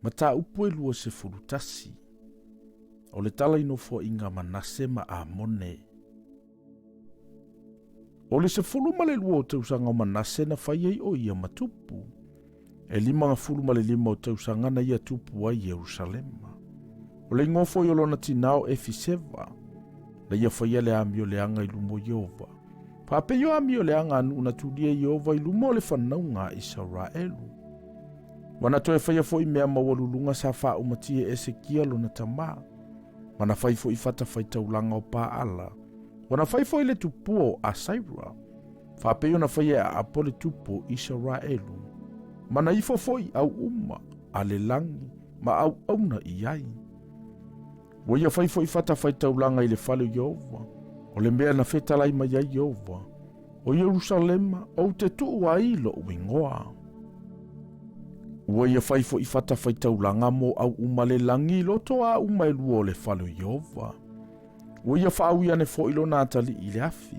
Mataupu e 21. O le tala i nofoaiga a Manase ma Amone. O le 12 o tausaga o Manase na fai ai o ia ma tupu. E 55 o tausaga na ia tupu ai i Ierusalema. O le igoa foi o lona tinā o Efiseva, na ia faia le amio leaga i luma o Ieova. Faapei o amio leaga a nuu na tulia e Ieova i luma o le fanauga a Isaraelu. Ua na toe faia foi mea maualuluga sa faaumatia e Esekia lona tamā, ma na fai foi fatafaitaulaga o Paala. Ua na fai foi le tupua o Asaira, faapei ona faia e Aapo le tupu o Isaraelu, ma na ifo foi i au uma a le lagi ma auauna i ai. Ua ia fai foi fatafaitaulaga i le fale o Ieova, o le mea na fetalai mai ai Ieova, o Ierusalema ou te tuu ai loʻu igoa. Ua ia fai foi fatafaitaulaga mo au uma le lagi i loto a uma e lua o le fale o Ieova. Ua ia faaui ane foi lona atalii i le afi,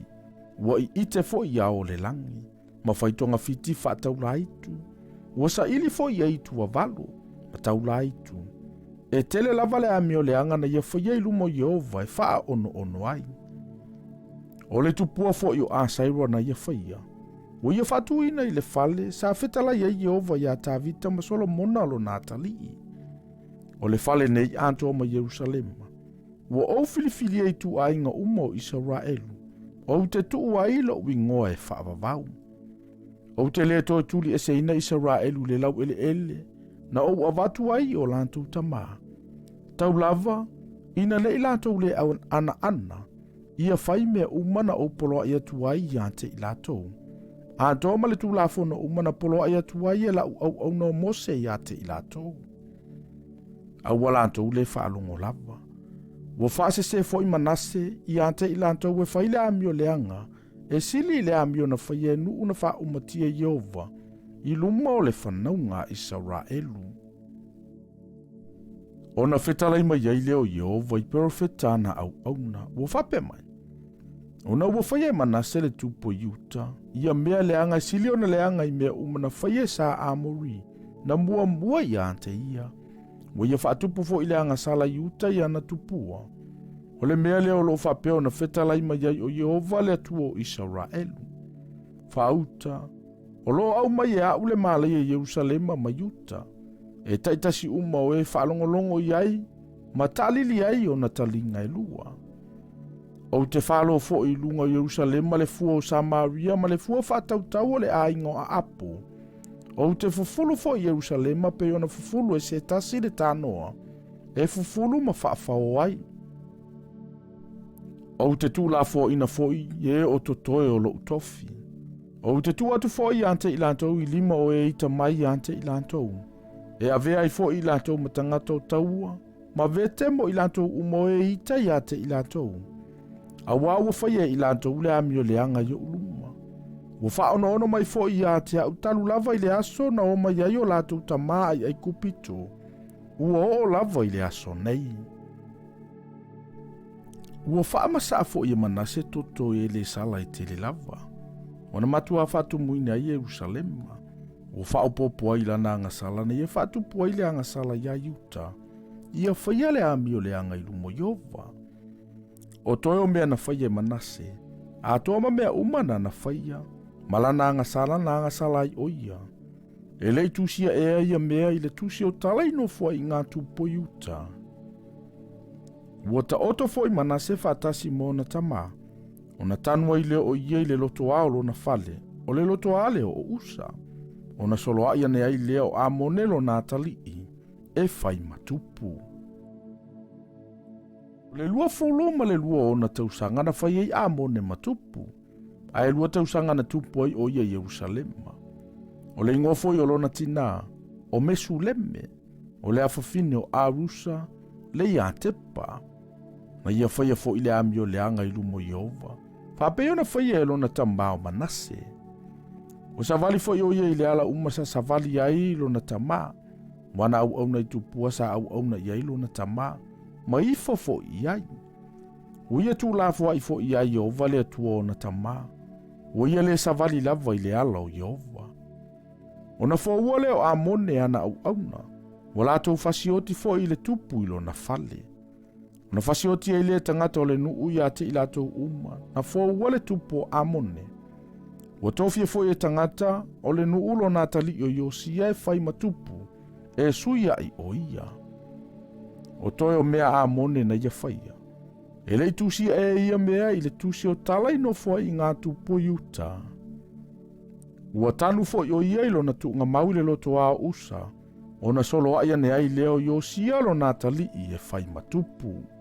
ua iite foi i ao o le lagi, ma fai togafiti faataulaitu. Ua saili foi ia itu avalo, ma taulaitu. E tele lava le amio leaga na ia faia i luma o Ieova e faaonoono ai. O le tupua foi o Asaira na ia faia, ua ia faatuina i le fale sa fetalai ai Ieova iā Tavita ma Solomona lona atalii. O le fale nei atoa ma Ierusalema. Ua ou filifilia i ituaiga uma o Isaraelu, ou te tuu ai loʻu igoa e faavavau. Ou te le toe tuli eseina Isaraelu i le laueleele na ou avatu ai i o latou tamā. Tau lava, ina neʻi latou le anaana, ia fai mea uma na ou poloaʻi atu ai iā te i latou. Atoa ma le Tulafono uma na poloaʻi atu ai e laʻu auauna o Mose iā te i latou. A ua latou le faalogo lava. Ua faasese foi Manase iā te i latou e fai le amio leaga, e sili i le amio na faia e nuu na faaumatia e Ieova i luma o le fanauga a Isaraelu. Ona fetalai mai ai lea o Ieova i perofeta ana auauna, ua faapea mai, Ona ua faia e Manase le tupu o Iuta, ia mea leaga e sili ona leaga i mea uma na faia e sa Amori, na muamua iā te ia. Ua ia faatupu foi le agasala i uta i ana tupua. O le mea lea o loo faapea ona fetalai mai ai o Ieova le Atua o Isaraelu. Faauta, o loo aumai e aʻu le mālaia i Ierusalema ma Iuta, e taitasi uma o e faalogologo i ai ma taalili ai ona taliga e lua. Ou te falo foi i luga o Ierusalema le fua o Samaria ma le fua faatautau o le aiga o Aapo. Ou te fufulu foi i Ierusalema pei ona fufulu e se tasi le tanoa, e fufulu ma faafao ai. Ou te tuulafoaina foi e o totoe o loʻu tofi. Ou te tuu atu foi iā te i latou i lima o e ita mai iā te i latou. E avea ai foi i latou ma tagata o taua, ma vete mo i latou uma o e ita iā te i latou. Auā ua faia e i latou le amio leaga i oʻu luma. Ua faaonoono mai foi iā te aʻu talu lava i le aso na o mai ai o latou tamā ai Aikupito, ua oo lava i le aso nei. Ua faamasaa foi e Manase toto e le sala e tele lava, ona matuā faatumuina ai Ierusalema. Ua faaopoopo ai i lana agasala na ia faatupu ai le agasala iā Iuta, ia faia le amio leaga i luma o Ieova. O toe o mea na faia e Manase, atoa ma mea uma na na faia, ma lana agasala na agasala ai o ia. E le i tusia ea ia mea i le tusi o tala i nofoaiga a tupu o Iuta. Ua taoto foi Manase faatasi ma ona tamā, ona tanu ai lea o ia i le lotoā o lona fale, o le lotoā lea o Usa. Ona soloaʻi ane ai lea o Amone lona atalii, e fai ma tupu. O le 22 o ona tausaga na fai ai Amone ma tupu, ae 2 tausaga na tupu ai o ia i Ierusalema. O le igoa foi o lona tinā, o Mesuleme, o le afafine o Arusa, le Iatepa. Na ia faia foi le amio leaga i luma o Ieova, faapei ona faia e lona tamā o Manase. Ua savali foi o ia i le ala uma sa savali ai lona tamā, ma ana auauna i tupua sa auauna i ai lona tamā, ma ifo foi i ai. Ua ia tuulafoaʻi foi iā Ieova le Atua o ona tamā, ua ia lē savali lava i le ala o Ieova. Ona foua lea o Amone ana auauna, Ua latou fasioti foi i le tupu i lona fale. Ona fasioti ai lea e tagata o le nuu ia te i latou uma, na foua le tupu o Amone. Ua tofia foi e tagata o le nuu lona atalii o Iosia e fai ma tupu, e sui a'i o ia. O toe o mea a Amone na ia faia. E le i tusia e ia mea i le tusi o tala i nofo ai i ngā tupu o Iuta. Ua tanu foi o ia i lona tuugamau i le lotoā o Usa, ona soloaʻi ane ai lea o Iosia lona atalii e fai ma tupu.